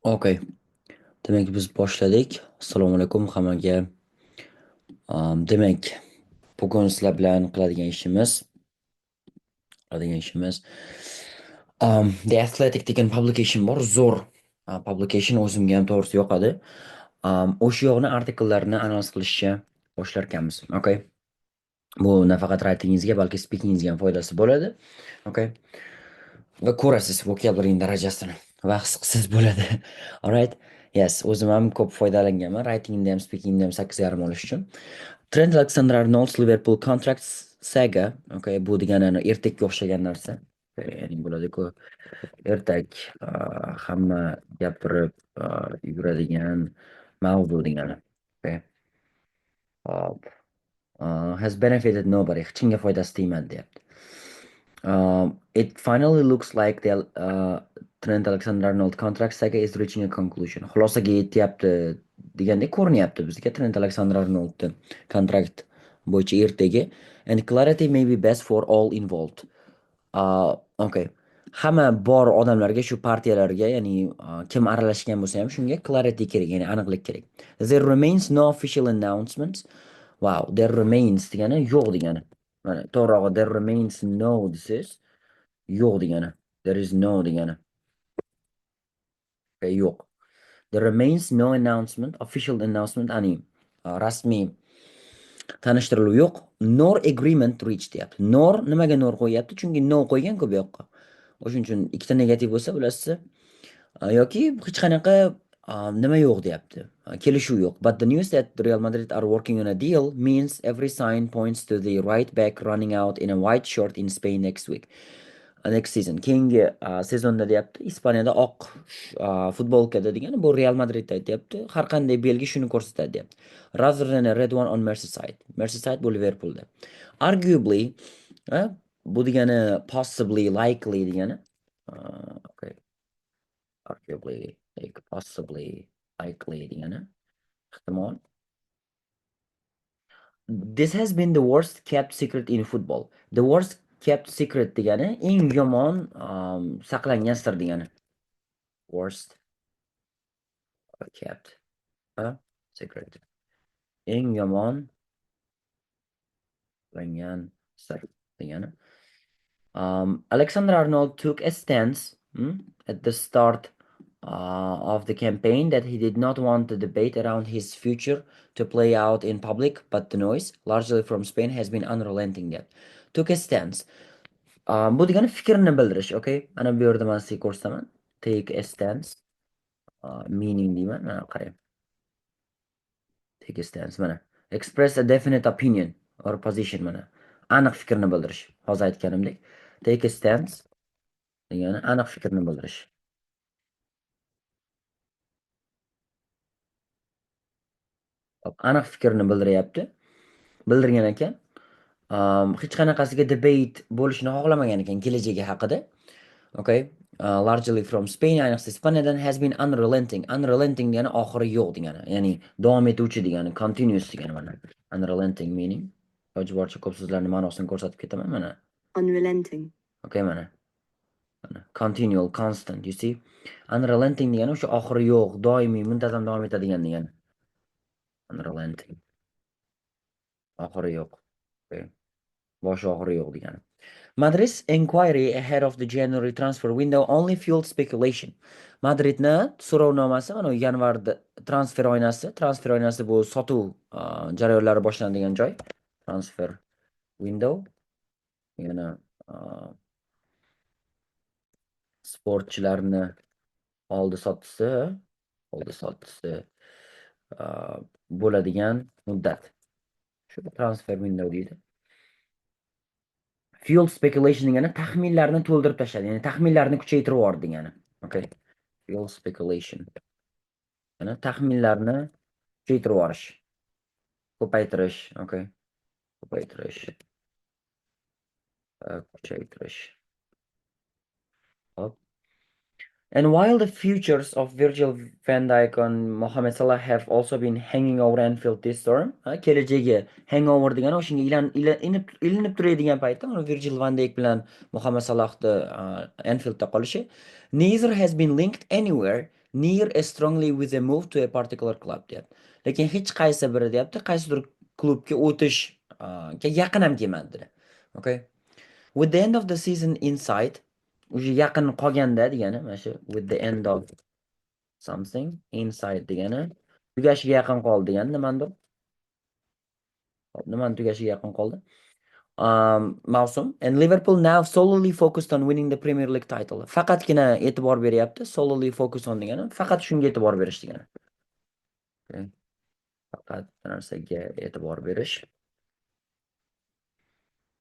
Okay. Demak, biz boshladik. Assalomu alaykum hammaga. Demak, bugun sizlar bilan qiladigan ishimiz The Athletic degan publication bor, zo'r publication, o'zimga ham to'g'risi yoqadi. O'sha yoqni artikllarini analiz qilishga boshlar ekanmiz. Okay. Bu nafaqat writingingizga, balki speakingizga ham foydasi bo'ladi. Okay. Va ko'rasiz vocabulary darajasini va his qilsangiz bo'ladi. Alright. Yes, o'zim ham ko'p foydalanganman. Writingda ham, speakingda ham 8,5 olish uchun. Trent Alexander-Arnold Liverpool contract saga. Okay, bu degani ertakka o'xshagan narsa. Ya'ni bo'ladi-ku, ertak, hamma gapirib yuradigan mavzu degani. Okay. Hop. Has benefited nobody. Hech kimga foydasi tegmadi deyapti. It finally looks like the Trent Alexander-Arnold contract saga is reaching a conclusion. Xulosaga yetyapti degandek ko'rinyapti bizga Trent Alexander-Arnoldni kontrakt bo'yicha ertagi. And clarity may be best for all involved. Okay. Hamma bor odamlarga, shu partiyalarga, ya'ni kim aralashgan bo'lsa ham, shunga clarity kerak, ya'ni aniqlik kerak. There remains no official announcements. Wow, there remains degani yo'q degani. Mana, to'g'rirog'i, there remains no desangiz, yo'q degani. There is no degani. Okay, yo'q. There remains no announcement, official announcement, ya'ni rasmiy tanishtiriluv yo'q. Nor agreement reached deyapti. Nor nimaga nor qo'yyapti? Chunki no qo'ygan-ku bu yoqqa. O'shuning uchun ikkita negativ bo'lsa, bilasiz, yoki hech qanaqa nima yo'q deyapti. Kelishuv yo'q. But the news that Real Madrid are working on a deal means every sign points to the right back running out in a white shirt in Spain next week. Next season. Keyingi sezonda deyapti, Ispaniyada oq futbolkada degani bu Real Madridda aytyapti. Har qanday belgi shuni ko'rsatadi deyapti. Rather than a red one on Merseyside. Merseyside bu Liverpoolda. Arguably, bu degani possibly, likely degani. Okay. Arguably, like possibly, likely degani. Ehtimol. This has been the worst kept secret in football. The worst kept secret degani eng yomon saqlangan sir degani. Worst kept secret. Eng yomon saqlangan sir degani. Alexander Arnold took a stance at the start of the campaign that he did not want the debate around his future to play out in public, but the noise, largely from Spain, has been unrelenting yet. Took a stance. Bu degani fikrini bildirish, okay? Mana bu yerda man sizga ko'rsataman. Take a stance. Meaning deyman. Mana qarang. Take a stance mana. Express a definite opinion or position mana. Aniq fikrni bildirish. Hozir aytganimdek. Take a stance degani aniq fikrni bildirish. Hop, aniq fikrni bildiryapti. Bildirgan ekan. Hech qanaqasiga debate bo'lishini xohlamagan ekan kelajagi haqida. Okay. Largely from Spain, ayniqsa Ispaniyadan, has been unrelenting. Unrelenting degani oxiri yo'q degani, ya'ni davom etuvchi degani, continuous degani mana. Unrelenting meaning. Iloji boricha ko'p so'zlarni ma'nosini ko'rsatib ketaman mana. Unrelenting. Okay, mana. Mana continual, constant, you see? Unrelenting degani o'sha oxiri yo'q, doimiy, muntazam davom etadigan degani. Unrelenting. Oxiri yo'q. Okay. Boshi oxiri yo'q degani. Madrid's inquiry ahead of the January transfer window only fueled speculation. Madridni so'rovnomasi mana yanvarda transfer oynasi bu sotuv jarayonlari boshlanadigan joy. Transfer window. Yana sportchilarni oldi sotdisi bo'ladigan muddat. Shu transfer window deydi. Fuel speculation degani taxminlarni to'ldirib tashladi, ya'ni taxminlarni kuchaytirib yubordi degani. Okay. Fuel speculation. Ya'ni taxminlarni kuchaytirib yuborish. Ko'paytirish, okay. Ko'paytirish. Kuchaytirish. Hop. And while the futures of Virgil van Dijk and Mohamed Salah have also been hanging over Anfield this term, kelajagi hangover degani o'shanga ilinib turadigan paytda mana Virgil van Dijk bilan Mohamed Salahni Anfieldda qolishi, neither has been linked anywhere Near as strongly with a move to a particular club deyapti. Lekin hech qaysi biri deyapti, qaysidir klubga o'tish yaqin ham kelmadi. Okay. With the end of the season in sight, уже yaqin qolganda degani, mana shu with the end of something in sight degani tugashiga yaqin qoldi degani nimanidir? Hop, nimani tugashiga yaqin qoldi? Mavsum. And Liverpool now solely focused on winning the Premier League title. Faqatgina e'tibor beryapti. Solely focus on degani faqat shunga e'tibor berish degani. Okay. Faqat narsaga e'tibor berish.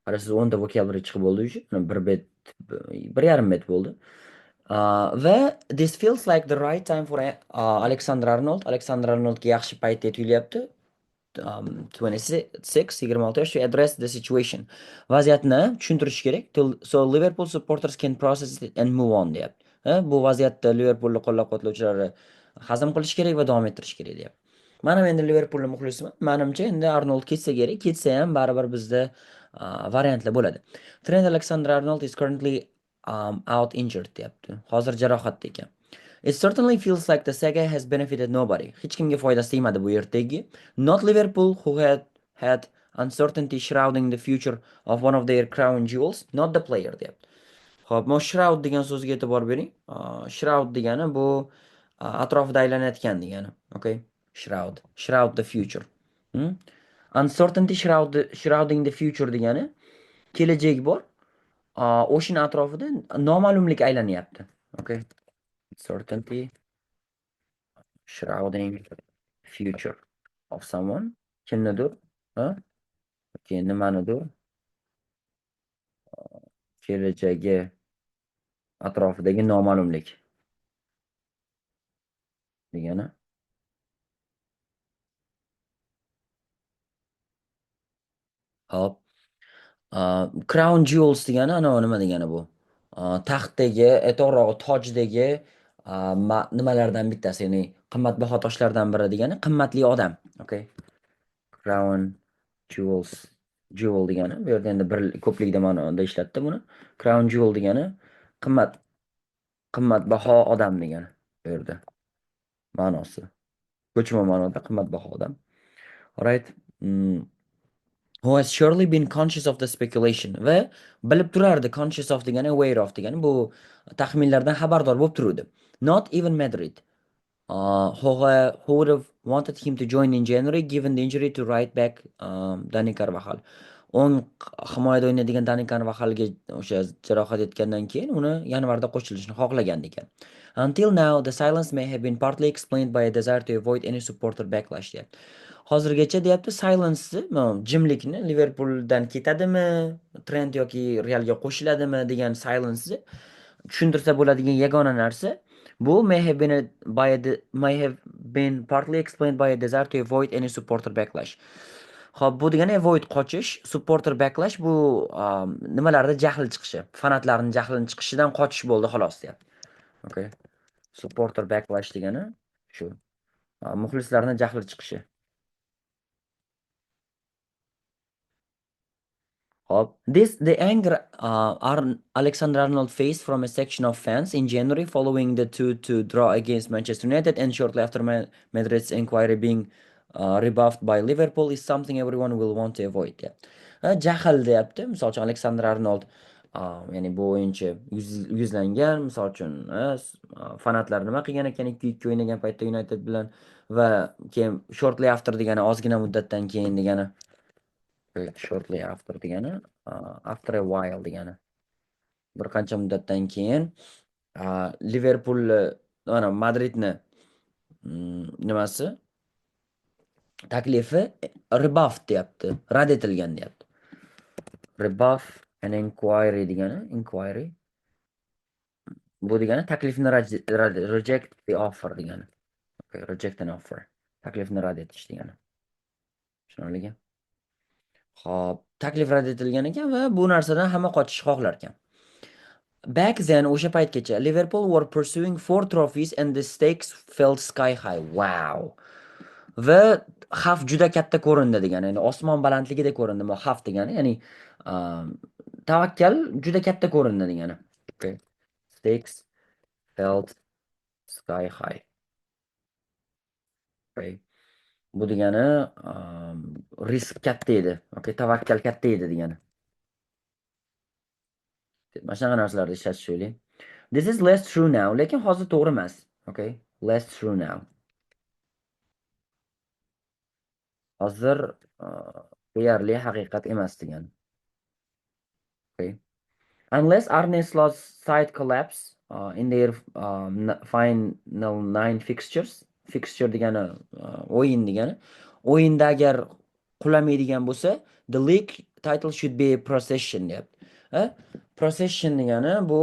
Qarasiz, 10 ta vocabulary chiqib bo'ldi уже. Mana bir bet, 1,5 bet bo'ldi. Va this feels like the right time for Alexander Arnold. Alexander Arnoldga yaxshi paytda tuyulyapti. 26, 26 yosh, to address the situation. Vaziyatni tushuntirish kerak. So Liverpool supporters can process it and move on deyapti. Ha, bu vaziyatda Liverpoolni qo'llab-quvvatlovchilari hazm qilish kerak va davom ettirish kerak deyapti. Man ham endi Liverpoolni muxlisiman. Menimcha, endi Arnold ketsa kerak, ketsa ham baribir bizda variantlar bo'ladi. Trent Alexander-Arnold is currently out injured deyapti. Hozir jarohatda ekan. It certainly feels like the saga has benefited nobody. Hech kimga foydasi tegmadi bu ertagi. Not Liverpool, who had had uncertainty shrouding the future of one of their crown jewels, not the player deyapti. Xo'p, mana shroud degan so'zga e'tibor bering. Shroud degani bu atrofida aylanayotgan degani. Okay? Shroud. Shroud the future. Uncertainty shrouding the future degani kelajak bor. O'shani atrofida noma'lumlik aylanyapti. Okay? Uncertainty shrouding future of someone. Kimnidir? Ha? Yoki nimanidir? Kelajagi atrofidagi noma'lumlik degani. Hop. Crown jewels degani anavi nima degani bu? Taxtdagi, to'g'rirog'i tojdagi nimalardan bittasi, ya'ni qimmatbaho toshlardan biri degani qimmatli odam. Okay. Crown jewels, jewel degani bu yerda endi bir ko'plikda ma'noda ishlatdi buni. Crown jewel degani qimmatbaho odam degani bu yerda ma'nosi. Ko'chma ma'noda qimmatbaho odam. Alright. Who has surely been conscious of the speculation va bilib turardi. Conscious of degani aware of degani, bu taxminlardan xabardor bo'lib turuvdi. Not even Madrid, who would have wanted him to join in January given the injury to right back Dani Carvajal. O'ng himoyada o'ynaydigan Dani Carvajalga o'sha jarohat yetgandan keyin uni yanvarda qo'shilishini xohlagan ekan. Until now, the silence may have been partly explained by a desire to avoid any supporter backlash deyapti. Hozirgacha deyapti, silence'ni, jimlikni, Liverpooldan ketadimi Trent yoki Realga qo'shiladimi degan silence'ni tushuntirsa bo'ladigan yagona narsa bu may have been partly explained by a desire to avoid any supporter backlash. Xo'p, bu degani avoid qochish, supporter backlash bu nimalarda jahl chiqishi, fanatlarning jahlini chiqishidan qochish bo'ldi xolos deyapti. Okay. Supporter backlash degani shu. Muxlislarning jahli chiqishi. Xo'p, this the anger Alexander Arnold faced from a section of fans in January following the 2-2 draw against Manchester United and shortly after Madrid's inquiry being rebuffed by Liverpool is something everyone will want to avoid. Deyapti. Jahl deyapti. Misol uchun, Alexander Arnold, ya'ni bu o'yinchi yuzlangan, misol uchun, fanatlar nima qilgan ekan 2-2 o'ynagan paytda United bilan va keyin shortly after degani ozgina muddatdan keyin degani. Shortly after degani after a while degani. Bir qancha muddatdan keyin Liverpool mana Madridni nimasi taklifi rebuff deyapti, rad etilgan deyapti. Rebuff an inquiry degani, inquiry bu degani taklifni reject the offer degani. Okay, reject an offer. Taklifni rad etish degani. Tushunarlimi? Xo'p, taklif rad etilgan ekan va bu narsadan hamma qochishni xohlar ekan. Back then, o'sha paytgacha, Liverpool were pursuing four trophies and the stakes felt sky high. Wow. Va xavf juda katta ko'rindi degani, ya'ni osmon balandligida ko'rindi bu xavf degani, ya'ni tavakkal juda katta ko'rindi degani. Okay. Stakes felt Sky high. Okay. Bu degani risk katta edi. Okay, tavakkal katta edi degani. Mana shunaqa narsalarni ishlatish o'ylang. This is less true now, lekin hozir to'g'ri emas. Okay, less true now. Hozir deyarli haqiqat emas degani. Okay. Unless Arne Slot's side collapse in their final 9 fixtures. Fixture degani o'yin degani. O'yinda agar qulamaydigan bo'lsa, the league title should be procession deyapti. Procession degani bu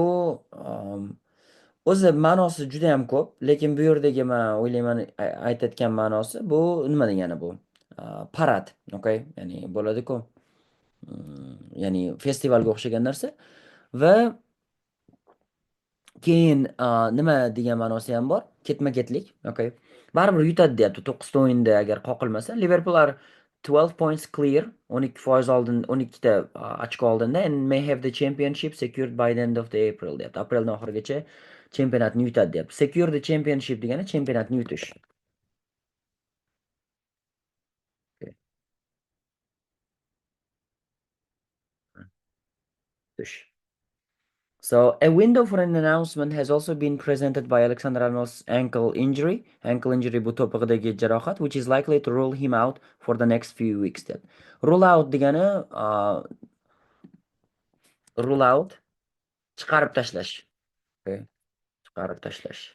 o'zi ma'nosi juda ham ko'p, lekin bu yerdagi men o'ylayman aytayotgan ma'nosi bu nima degani bu? Parad, okay? Ya'ni bo'ladi-ku. Ya'ni festivalga o'xshagan narsa va keyin nima degan ma'nosi ham bor? Ketma-ketlik, okay? Baribir yutadi deyapti. 9 ta o'yinda agar qoqilmasa, Liverpool are 12 points clear, 12% oldin, 12 ta ochko oldinda, and may have the championship secured by the end of the April deyapti. Aprelning oxirigacha chempionatni yutadi deyapti. Secure the championship degani chempionatni yutish. Okay. Yutish. So a window for an announcement has also been presented by Alexander Arnold's ankle injury. Ankle injury bu to'pig'idagi jarohat, which is likely to rule him out for the next few weeks. Deb. Rule out degani, rule out chiqarib tashlash. Okay. Chiqarib tashlash.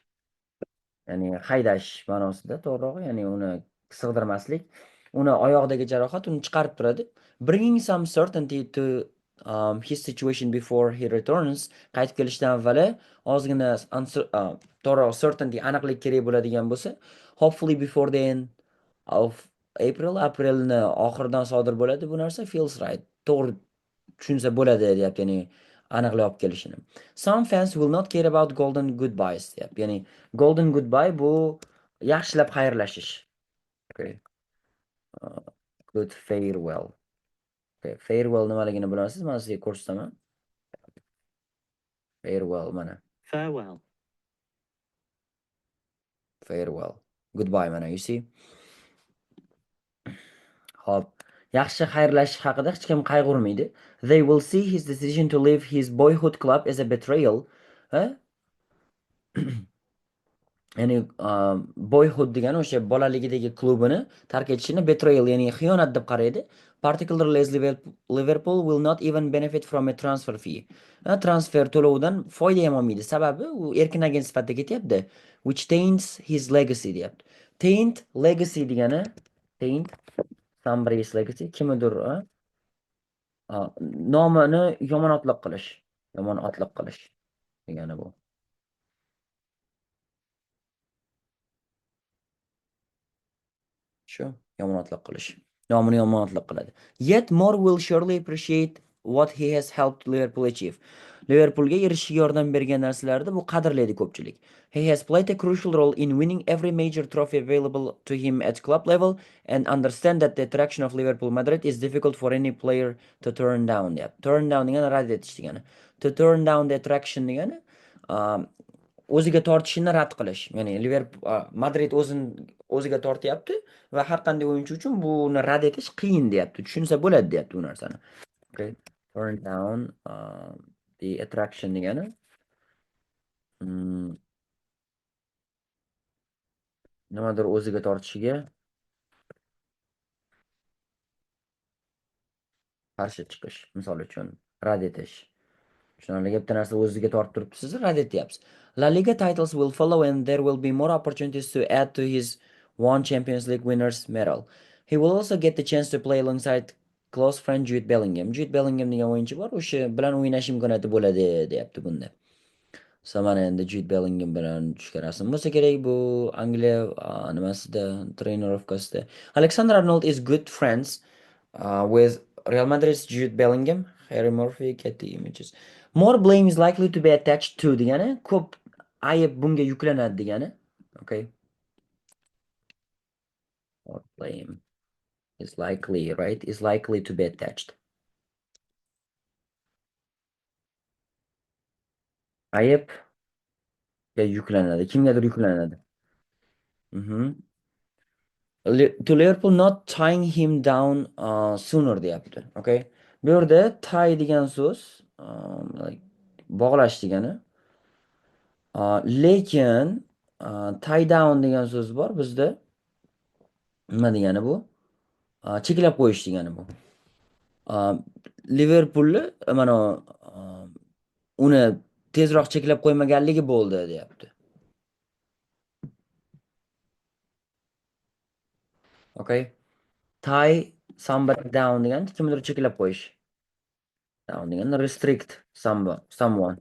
Ya'ni haydash ma'nosida to'g'rirog'i, ya'ni uni sig'dirmaslik. Uni oyog'idagi jarohat uni chiqarib turadi. Bringing some certainty to his situation before he returns, qaytib kelishidan avvali ozgina to'g'rirog'i certainty, aniqlik kerak bo'ladigan bo'lsa, hopefully before the end of April, aprelni oxiridan sodir bo'ladi bu narsa, feels right. To'g'ri tushunsa bo'ladi deyapti, ya'ni aniqlik olib kelishini. Some fans will not care about golden goodbyes deyapti. Ya'ni golden goodbye bu yaxshilab xayrlashish. Okay. Good farewell. Okay, farewell nimaligini bilasiz, men sizga ko'rsataman. Farewell mana. Farewell. Farewell. Goodbye mana, you see. Xo'p, yaxshi xayrlashish haqida hech kim qayg'urmaydi. They will see his decision to leave his boyhood club as a betrayal. Ha? Ya'ni, boyhood degani o'sha bolaligidagi klubini tark etishini betrayal, ya'ni xiyonat deb qaraydi. Particularly as Liverpool will not even benefit from a transfer fee. Ha, transfer to'lovidan foyda ham olmaydi. Sababi u erkin agent sifatida ketyapti. Which taints his legacy deyapti. Taint legacy degani, taint somebody's legacy, kimnidir, ha? Nomini yomon otliq qilish. Yomon otliq qilish degani bu. Shu yomon otliq qilish. Nomini yomon otliq qiladi. Yet more will surely appreciate what he has helped Liverpool achieve. Liverpoolga erishishiga yordam bergan narsalarni bu qadrlaydi ko'pchilik. He has played a crucial role in winning every major trophy available to him at club level and understand that the attraction of Liverpool Madrid is difficult for any player to turn down deyapti. Turn down degani rad etish degani. To turn down the attraction degani, o'ziga tortishini rad qilish. Ya'ni Liverpool, Madrid o'zini o'ziga tortyapti va har qanday o'yinchi uchun buni rad etish qiyin deyapti. Tushunsa bo'ladi deyapti bu narsani. Okay. Turn down the attraction degani, nimadir o'ziga tortishiga qarshi chiqish, misol uchun rad etish. Tushunarli, bitta narsa o'ziga tortib turibdi, siz rad etyapsiz. La Liga titles will follow and there will be more opportunities to add to his one Champions League winners medal. He will also get the chance to play alongside close friend Jude Bellingham. Jude Bellingham degan o'yinchi bor, o'sha bilan o'ynash imkoniyati bo'ladi deyapti bunda. So mana endi Jude Bellingham bilan tushgan rasm bo'lsa kerak bu Angliya nimasida, trenirovkasida. Alexander Arnold is good friends with Real Madrid's Jude Bellingham, Harry Murphy, Getty Images. More blame is likely to be attached to degani, ko'p ayb bunga yuklanadi degani. Okay. More blame is likely, right? Is likely to be attached. Ayb Yuklanadi. Kimgadir yuklanadi. To Liverpool not tying him down sooner deyapti. Okay. Bu yerda tie degan so'z like, bog'lash degani. Lekin tie down degan so'z bor bizda. Nima degani bu? Cheklab qo'yish degani bu. Liverpoolni mana uni tezroq cheklab qo'ymaganligi bo'ldi deyapti. Okay. Tie somebody down degani kimnidir cheklab qo'yish. Down degani restrict someone.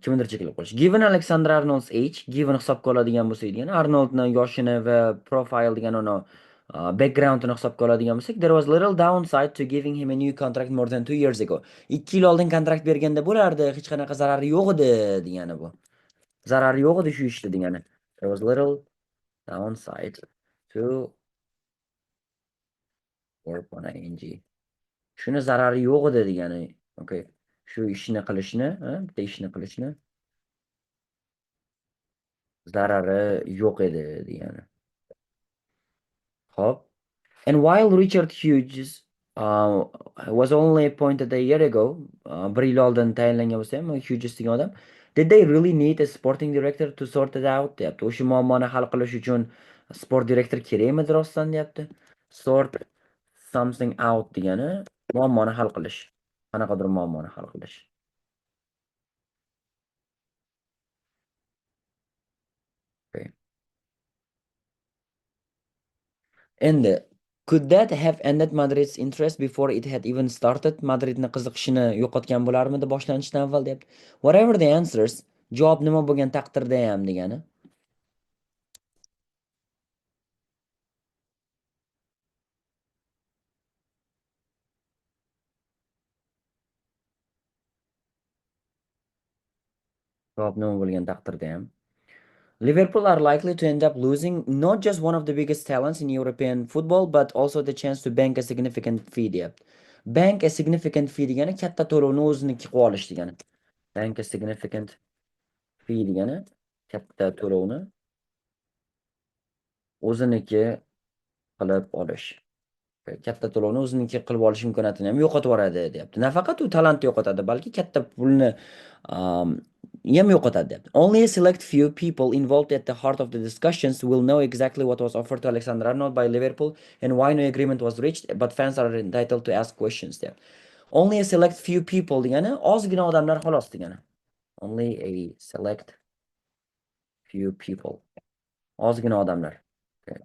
Kimnidir cheklab qo'yish. Given Alexander Arnold's age, given hisobga oladigan bo'lsak degani Arnoldni yoshini va profile degan uni backgroundini hisobga oladigan bo'lsak, there was little downside to giving him a new contract more than 2 years ago. 2 yil oldin kontrakt berganda bo'lardi, hech qanaqa zarari yo'q edi degani bu. Zarari yo'q edi shu ishda degani. There was little downside to verb on ing. Shuni zarari yo'q edi degani. Okay. Shu ishni qilishni, bitta ishni qilishni zarari yo'q edi degani. Xo'p. And while Richard Hughes was only appointed a year ago, bir yil oldin tayinlangan bo'lsa ham Hughes degan odam, did they really need a sporting director to sort it out deyapti. O'sha muammoni hal qilish uchun sport direktor kerakmidi rostdan deyapti. Sort something out degani muammoni hal qilish. Qanaqadir muammoni hal qilish. Okay. Endi could that have ended Madrid's interest before it had even started? Madridni qiziqishini yo'qotgan bo'larmidi boshlanishidan avval deyapti. Whatever the answers, javob nima bo'lgan taqdirda ham degani. Javob nima bo'lgan taqdirda ham. Liverpool are likely to end up losing not just one of the biggest talents in European football, but also the chance to bank a significant fee deyapti. Bank a significant fee degani katta to'lovni o'ziniki qilib olish degani. Bank a significant fee degani katta to'lovni o'ziniki qilib olish. Katta to'lovni o'ziniki qilib olish imkoniyatini ham yo'qotib yuboradi deyapti. Nafaqat u talantni yo'qotadi, balki katta pulni ham yo'qotadi deyapti. Only a select few people involved at the heart of the discussions will know exactly what was offered to Alexander Arnold by Liverpool and why no agreement was reached, but fans are entitled to ask questions deyapti. Only a select few people degani ozgina odamlar xolos degani. Only a select few people. Ozgina odamlar.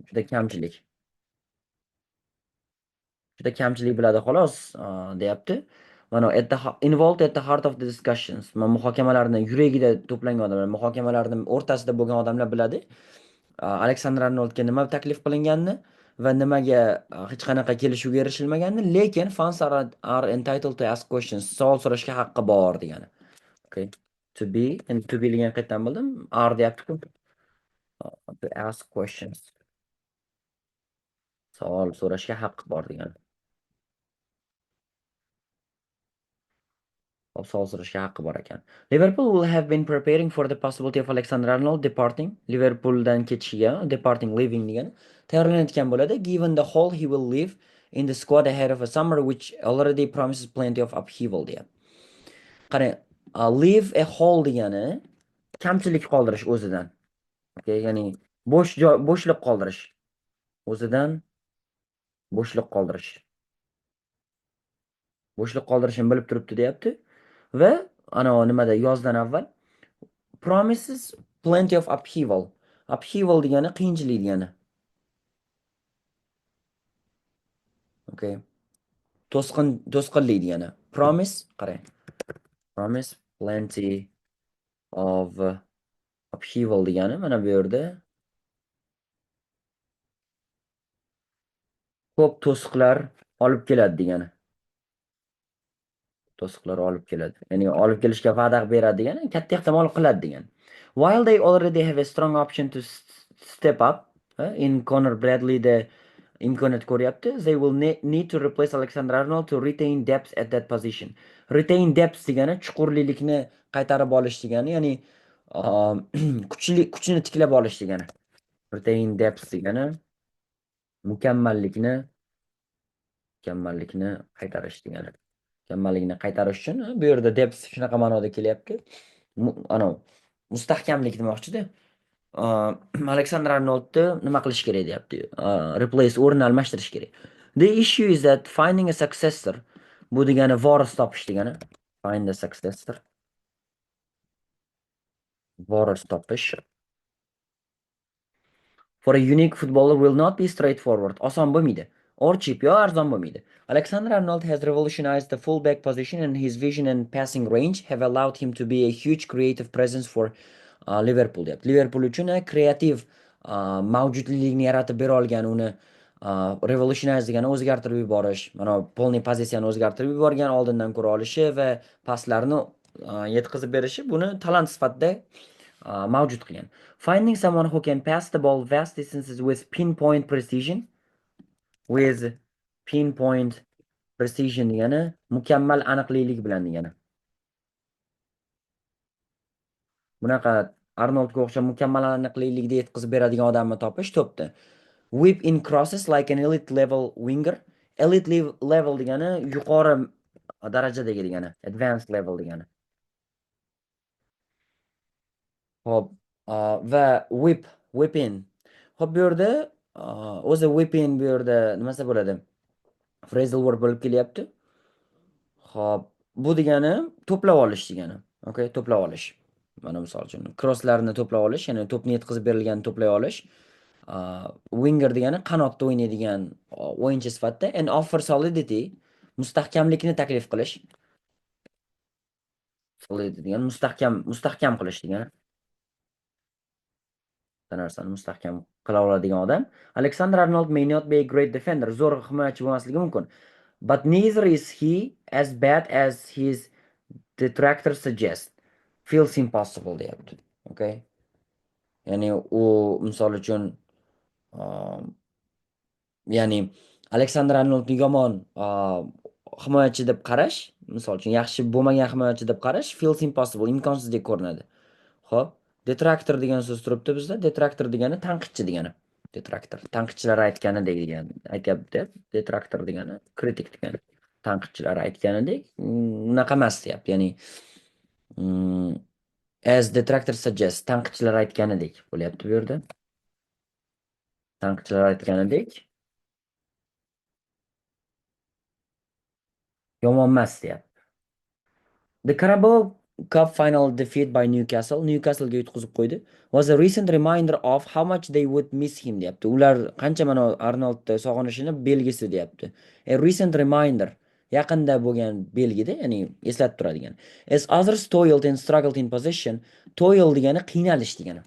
Juda kamchilik. Juda kamchilik biladi xolos deyapti. Mana at the involved at the heart of the discussions. Mana muhokamalarni yuragida to'plangan odamlar, muhokamalarni o'rtasida bo'lgan odamlar biladi. Alexander Arnoldga nima taklif qilinganini va nimaga hech qanaqa kelishuvga erishilmaganini, lekin fans are entitled to ask questions. Savol so'rashga haqqi bor degani. Okay. To be, and to be degan qayerdan bildim? Are deyapti-ku. To ask questions. Savol so'rashga haqqi bor degani. Hop, savol so'rashga haqqi bor ekan. Liverpool will have been preparing for the possibility of Alexander Arnold departing. Liverpooldan ketishiga, departing, leaving degani tayyorlanayotgan bo'ladi. Given the hole he will leave in the squad ahead of a summer which already promises plenty of upheaval deyapti. Qarang, leave a hole degani kamchilik qoldirish o'zidan. Okay, ya'ni bo'sh joy, bo'shliq qoldirish. O'zidan bo'shliq qoldirish. Bo'shliq qoldirishini bilib turibdi deyapti. Va ana nimada yozdan avval promises plenty of upheaval. Upheaval degani qiyinchilik degani. Okay. To'sqin, to'sqinlik degani. Promise, qarang. Promise plenty of upheaval degani mana bu yerda ko'p to'siqlar olib keladi degani. To'siqlar olib keladi. Ya'ni olib kelishga va'da beradi degani, katta ehtimol qiladi degani. While they already have a strong option to step up, in Conor Bradley the imkoniyat ko'ryapti, they will need to replace Alexander Arnold to retain depth at that position. Retain depth degani chuqurlikni qaytarib olish degani, ya'ni kuchli kuchini tiklab olish degani. Retain depth degani mukammallikni qaytarish degani. Mukammallikni qaytarish uchun bu yerda depth shunaqa ma'noda kelyapti. Anavi mustahkamlik demoqchida. Aleksandr Arnoldni nima qilish kerak deyapti. Replace, o'rnini almashtirish kerak. The issue is that finding a successor, bu degani voris topish degani. Find a successor. Voris topish. For a unique footballer will not be straightforward. Oson bo'lmaydi. Or cheap, yo arzon bo'lmaydi. Alexander Arnold has revolutionized the fullback position, and his vision and passing range have allowed him to be a huge creative presence for Liverpool deyapti. Liverpool uchun kreativ mavjudlikni yaratib bera olgan, uni revolutionize degani o'zgartirib yuborish, mana полный pozitsiyani o'zgartirib yuborgan, oldindan ko'ra olishi va paslarni yetkazib berishi buni talant sifatida mavjud qilgan. Finding someone who can pass the ball vast distances with pinpoint precision, with pinpoint precision degani mukammal aniqlik bilan degani. Bunaqa Arnoldga o'xshab mukammal aniqlikda yetkazib beradigan odamni topish to'pni. Whip in crosses like an elite level winger. Elite level degani yuqori darajadagi degani, advanced level degani. Xo'p, va whip in. Xo'p, bu yerda o'zi whip in, bu yerda nimasi bo'ladi? Phrasal verb bo'lib kelyapti. Xo'p, bu degani to'plab olish degani. Okay, to'plab olish. Mana misol uchun crosslarni to'plab olish, ya'ni to'pni yetkazib berilganini to'play olish. Winger degani qanotda o'ynaydigan o'yinchi sifatida, and offer solidity, mustahkamlikni taklif qilish. Solidity degani mustahkam, mustahkam qilish degani. Bitta narsani mustahkam qila oladigan odam. Alexander Arnold may not be a great defender. Zo'r himoyachi bo'lmasligi mumkin. But neither is he as bad as his detractors suggest. Feels impossible deyapti. Okay? Ya'ni u misol uchun ya'ni Alexander Arnoldni yomon himoyachi deb qarash, misol uchun yaxshi bo'lmagan himoyachi deb qarash feels impossible, imkonsizdek ko'rinadi. Xo'p, detractor degan so'z turibdi bizda. Detractor degani tanqidchi degani. Detractor. Tanqidchilar aytganidek degan aytyapti. Detractor degani kritik degani. Tanqidchilar aytganidek unaqa emas deyapti. Ya'ni as detractor suggest, tanqidchilar aytganidek bo'lyapti bu yerda. Tanqidchilar aytganidek yomon emas deyapti. The Carabao Cup final defeat by Newcastle, Newcastlega yutqizib qo'ydi, was a recent reminder of how much they would miss him deyapti. Ular qancha mana Arnoldni sog'inishini belgisi deyapti. A recent reminder, yaqinda bo'lgan belgida, ya'ni eslatib turadigan. As others toiled and struggled in possession, toil degani qiynalish degani.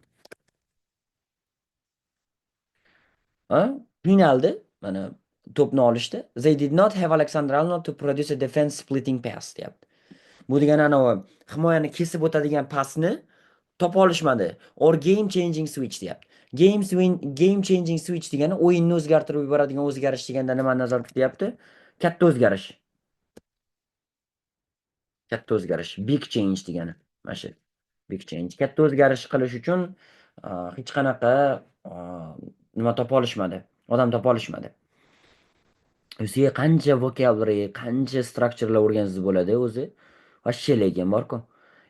Ha? Qiynaldi mana to'pni olishdi. They did not have Alexander Arnold to produce a defense splitting pass deyapti. Bu degani anavi himoyani kesib o'tadigan pasni topa olishmadi. Or game changing switch deyapti. Game changing switch degani o'yinni o'zgartirib yuboradigan o'zgarish deganda nimani nazarda tutyapti? Katta o'zgarish. Katta o'zgarish, big change degani. Mana shu big change. Katta o'zgarish qilish uchun hech qanaqa nima topa olishmadi. Odam topa olishmadi. O'ziga qancha vocabulary, qancha structurelar o'rgansangiz bo'ladi o'zi. Вообще lekin borku.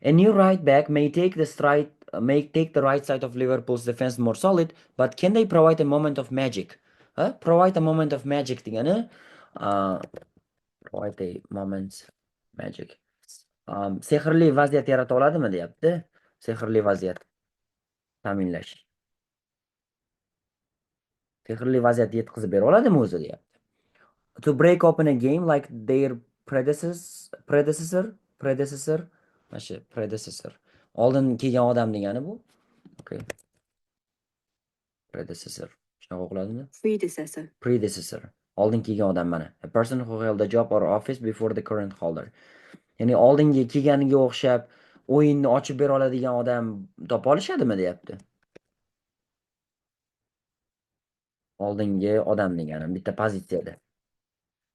A new right back may take the stride, may take the right side of Liverpool's defense more solid, but can they provide a moment of magic? Ha? Provide a moment of magic degani provide a moment magic. Sehrli vaziyat yarata oladimi deyapti. Sehrli vaziyat ta'minlash. Sehrli vaziyat yetkazib bera oladimi o'zi deyapti. To break open a game like their predecessor, mana shu predecessor. Oldin kelgan odam degani bu. Okay. Predecessor. Shunaqa o'qiladimi? Predecessor. Predecessor. Oldin kelgan odam mana. A person who held a job or office before the current holder. Ya'ni oldingi kelganiga o'xshab o'yinni ochib bera oladigan odam topa olishadimi deyapti. Oldingi odam degani bitta pozitsiyada.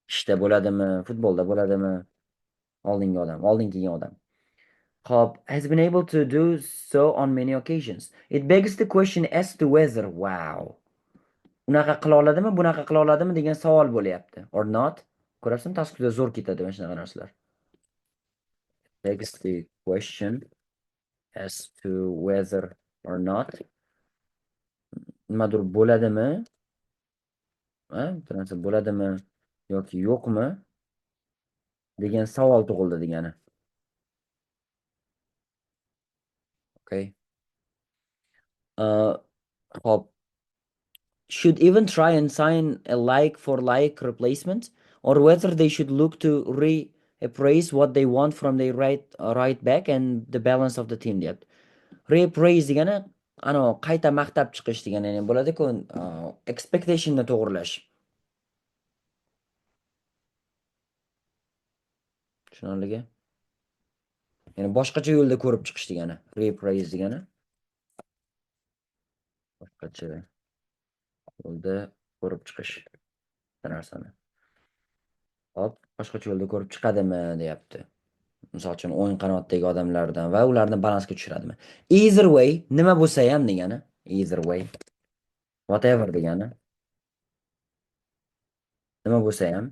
Ishda bo'ladimi, futbolda bo'ladimi? Oldingi odam, oldin kelgan odam. Xo'p, has been able to do so on many occasions. It begs the question as to whether, wow. Unaqa qila oladimi, bunaqa qila oladimi degan savol bo'lyapti. Or not. Ko'rasizmi, taskida zo'r ketadi mana shunaqa narsalar. Begs the question as to whether or not nimadir bo'ladimi? Ha, bitta narsa bo'ladimi yoki yo'qmi degan savol tug'ildi degani. Okay. Xo'p. Should even try and sign a like for like replacement, or whether they should look to reappraise what they want from their right back and the balance of the team deyapti. Reappraise degani ano qayta maqtab chiqish degani, ya'ni bo'ladi-ku, expectationni to'g'rilash. Tushunarligi? Ya'ni boshqacha yo'lda ko'rib chiqish degani, reappraise degani. Boshqacha yo'lda ko'rib chiqish narsani. Hop, boshqacha yo'lda ko'rib chiqadimi deyapti. Misol uchun o'ng qanotdagi odamlardan va ularni balansga tushiradimi? Either way, nima bo'lsa ham degani, either way, whatever degani. Nima bo'lsa ham.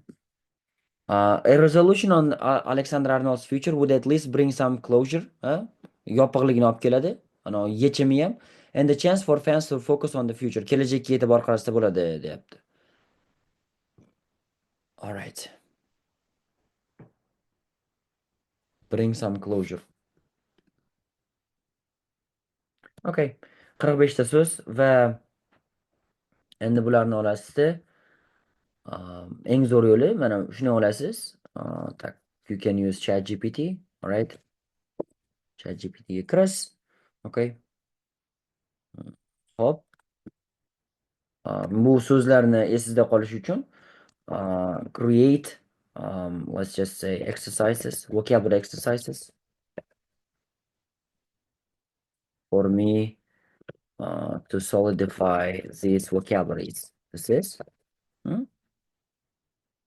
A resolution on Alexander Arnold's future would at least bring some closure, ha? Yopiqligini olib keladi. Ana yechimi ham. And the chance for fans to focus on the future. Kelajakka e'tibor qaratsa bo'ladi deyapti. All right. Bring some closure. Okay. 45 ta so'z va endi bularni olasizda. Eng zo'r yo'li mana shuni olasiz. Так, you can use ChatGPT, all right? ChatGPT ga kirasiz. Okay. Xo'p. Bu so'zlarni esingizda qolishi uchun create, let's just say exercises, vocabulary exercises for me to solidify these vocabularies. This is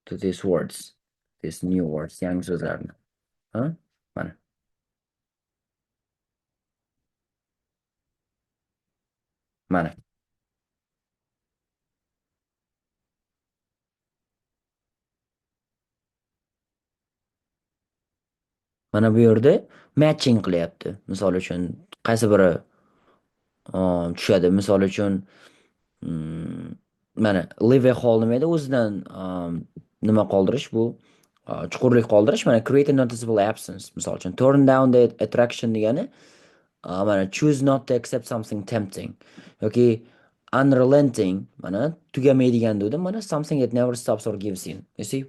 To these words, these new words, yangi so'zlarni. Ha? Mana. Mana. Mana bu yerda matching qilyapti. Misol uchun qaysi biri tushadi? Misol uchun mana leave a hole nima edi? O'zidan nima qoldirish bu? Chuqurlik qoldirish. Mana create a noticeable absence. Misol uchun turn down the attraction degani mana choose not to accept something tempting yoki unrelenting, mana tugamaydigan dedim. Mana something that never stops or gives in. You see?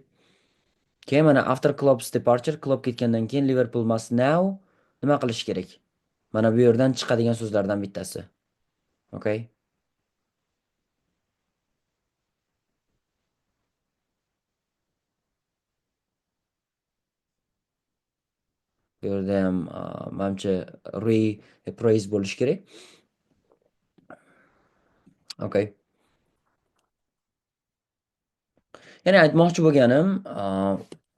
Keyin mana after Klopp's departure, Klopp ketgandan keyin Liverpool must now nima qilish kerak? Mana bu yerdan chiqadigan so'zlardan bittasi. Okay? Bu yerda ham manimcha reappraise bo'lishi kerak. Okay. Ya'ni aytmoqchi bo'lganim,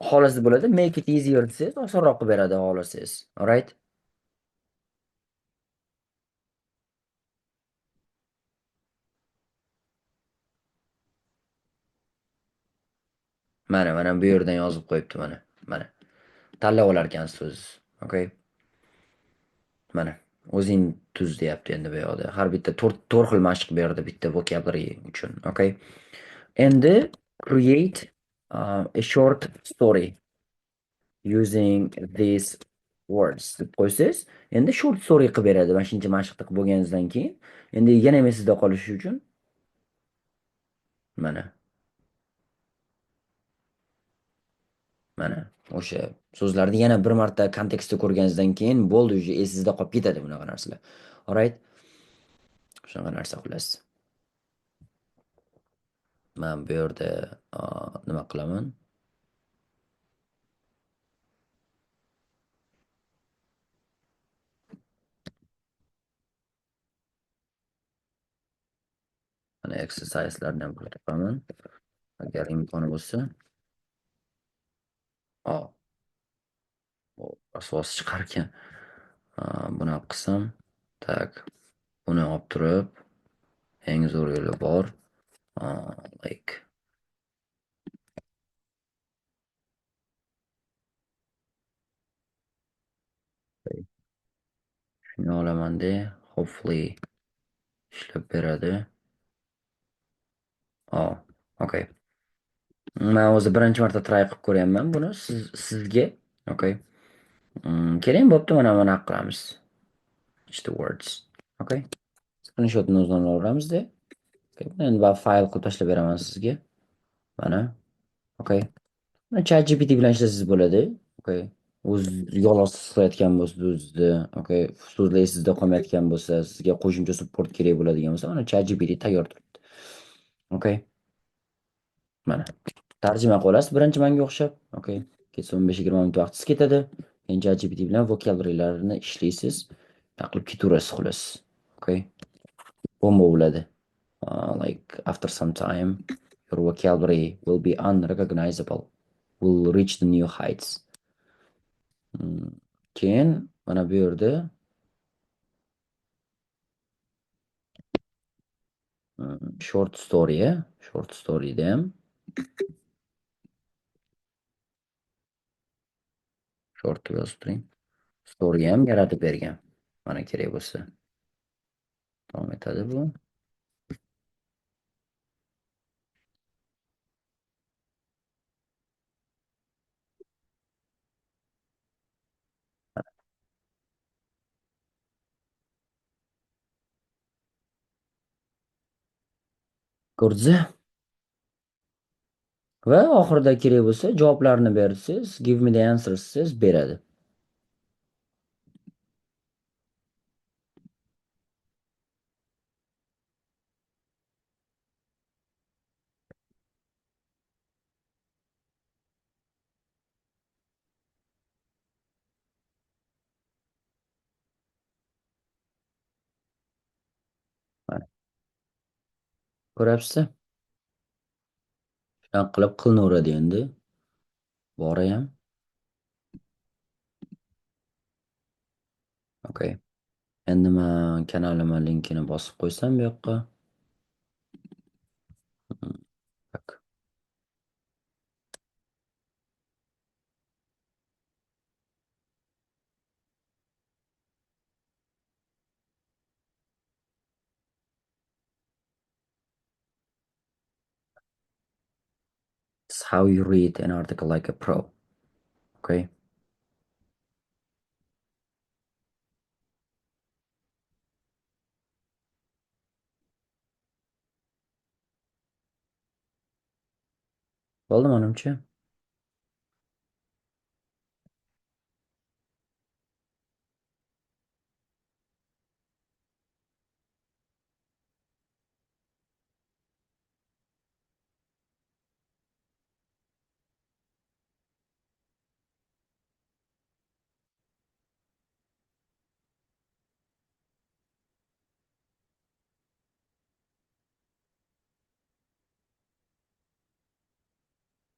xohlasa bo'ladi, make it easier desangiz, osonroq qilib beradi xohlasangiz. Alright? Mana, mana bu yerdan yozib qo'yibdi mana. Mana. Tanlab olar ekansiz o'zingiz. Okay? Mana o'zing tuz deyapti endi bu yoqda. Har bitta to'rt xil mashq berdi bitta vocabulary uchun. Okay? Endi create a short story using these words deb qo'ysangiz, endi short story qilib beradi. Mana shuncha mashqni qilib bo'lganingizdan keyin endi yana ham esingizda qolishi uchun mana. Mana o'sha so'zlarni yana bir marta kontekstda ko'rganingizdan keyin bo'ldi, уже esingizda qolib ketadi bunaqa narsalar. Alright? Shunaqa narsa xullas. Men bu yerda nima qilaman? Mana exerciselarni ham qilib qo'yaman. Agar imkoni bo'lsa. Oh. Rasvosi chiqarkan. Buni qilsam, так, buni olib turib, eng zo'r yo'li bor. Like shuni olamanda, hopefully ishlab beradi. Oh, okay. Men o'zi birinchi marta try qilib ko'ryapman buni sizga. Okay. Keling, bo'pti, mana buni qilamiz. Match the words. Okay. Screenshotni o'zini olaramizda. Okay. Endi va fayl qilib tashlab beraman sizga. Mana. Okay. ChatGPT bilan ishlasangiz bo'ladi. Okay. O'z yolg'iz qilayotgan bo'lsa o'zida, okay, so'zlar esingizda qolmayotgan bo'lsa, sizga qo'shimcha support kerak bo'ladigan bo'lsa, mana ChatGPT tayyor turibdi. Okay. Mana. Tarjima qilib olasiz birinchi manga o'xshab. Okay. Ketsa 15-20 minut vaqtingiz ketadi. Keyin ChatGPT bilan vocabularylarni ishlaysiz. Qilib ketaverasiz xullas. Okay. Bomba bo'ladi. Like after some time your vocabulary will be unrecognizable, will reach the new heights. Keyin mana bu yerda short story, short storyda ham short deb yozib turing. Story ham yaratib bergan. Mana kerak bo'lsa. Davom etadi bu. Ko'rdingizmi? Va oxirida kerak bo'lsa javoblarni bersangiz, give me the answers desangiz beradi. Mana. Ko'ryapsizmi? Shunaqa qilib qilinaveradi endi. Bori ham. Okay. Endi men kanalimni linkini bosib qo'ysam bu yoqqa. Так. It's how you read an article like a pro. Okay. Bo'ldi manimcha.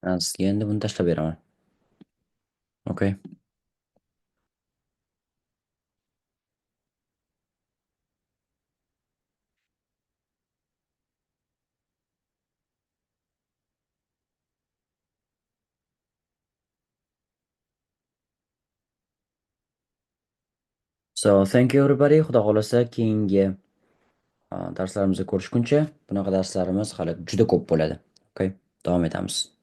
Men sizga endi buni tashlab beraman. Okay. So, thank you everybody. Xudo xohlasa keyingi darslarimizda ko'rishguncha, bunaqa darslarimiz hali juda ko'p bo'ladi. Okay, davom etamiz.